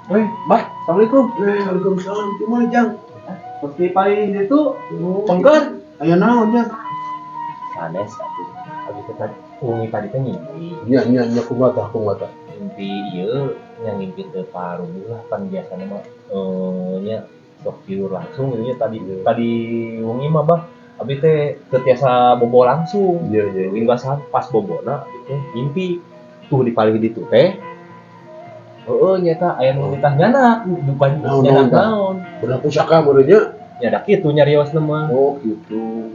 Weh, Bah, assalamualaikum. Waalaikumsalam. Gimana, Jang? Pasti paling itu Oh, pengker. Aya naon, Jang? Sanes atuh. Abi teh tadi wengi tadi teh ngimpi. Nya nya nya, kumaha tah, kumaha tah? Ngimpi ieu nya, ngimpi teu parubuh lah, pan biasana mah nya sok tidur langsung gitu nya. Tadi tadi wengi mah, Bah, abi teh teu tiasa bobo langsung. Iya iya. Hingga saat pas bobona abi teh ngimpi tuh di paling ditu teh. Heeh, nyata aya nu nitah nyanak, bukan Naon, nyanak naon, tah? Naon. Beunang pusaka meureun nya. Nya da kitu nyariosna mah. Oh, gitu.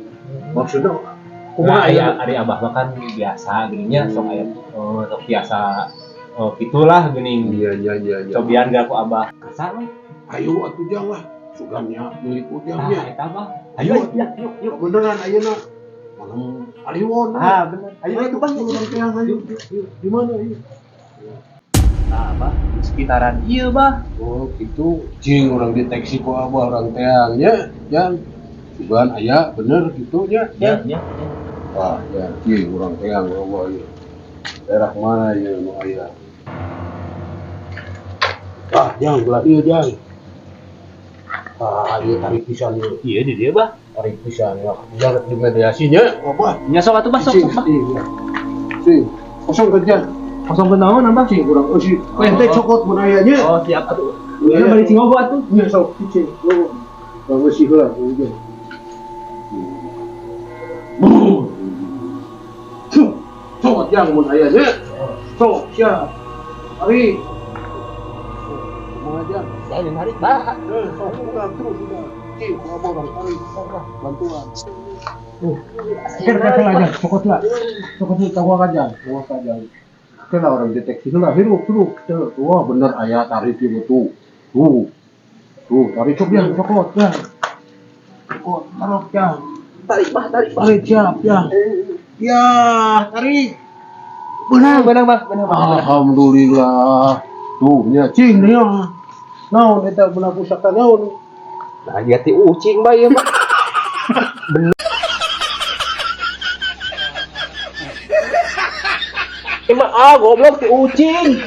Maksudnya Kumaha kumaha aya aya? Ari abah mah kan biasa geuning nya, sok aya sok biasa gitulah geuning. Iya. Cobian gak ku abah. Asa mah. Ayo atuh, Jang, lah. Sugan nya milik Ujang Tah nya. Eta mah. Ayo. Ayo ya, yuk yuk. Beneran ayeuna malam Kliwon. Ah, bener. Ayo Ayo atuh, Bang. Urang teang, ayo. Yuk, di mana ieu? Tah, Abah, di sekitaran ieu, Bah. Oh, gitu. Cing urang deteksi ku abah, urang teang nya, Jang. Sugan aya bener gitu nya. Ya, ya. Wah, ya, cing urang teang abah ieu. Daerah mana ieu nu aya? Ah, Jang, belah ieu, Jang. Ah, ieu tarik pisan ieu. Iya di dieu, Bah. Tarik pisan ya. Jangan di mediasi nya, abah. Nya sok atuh, Bah, sok Cing, sok, Bah. iya. Cing, kosong kerja. Kosong naon, Abah? Cing, urang eusi. Ente Oh. cokot mun aya nya. Oh, siap atuh. Iya. Iya, bari cingogo atuh. Nya sok cing. Urang eusi heula, ujung. Brr. Cokot, Jang, mun aya nya. Sok, siap. Tarik. Kumaha, Jang? Saya narik, Bah. Eh, sok udah terus udah. Cing, abah urang tarik. Sok lah, bantuan. Kira kira aja, cokot lah. Cokot lah, tahu aja, tahu aja. Kira urang deteksi lah, hirup, hirup. Wah, bener aya tarik itu tuh. Tuh. Tuh, tarik sok yang cokot ya. Cokot, taruh ya. Tarik, Bah, tarik, Bah. Tarik siap ya. Ya, tarik. Benar. Benar, Bah, benar, Bah. Alhamdulillah. Tuh, nya cing nya. Naon eta beunang pusaka naon? Nah, dia ti ucing, Bah, ieu mah. Bener. Ini mah ah goblok ti ucing.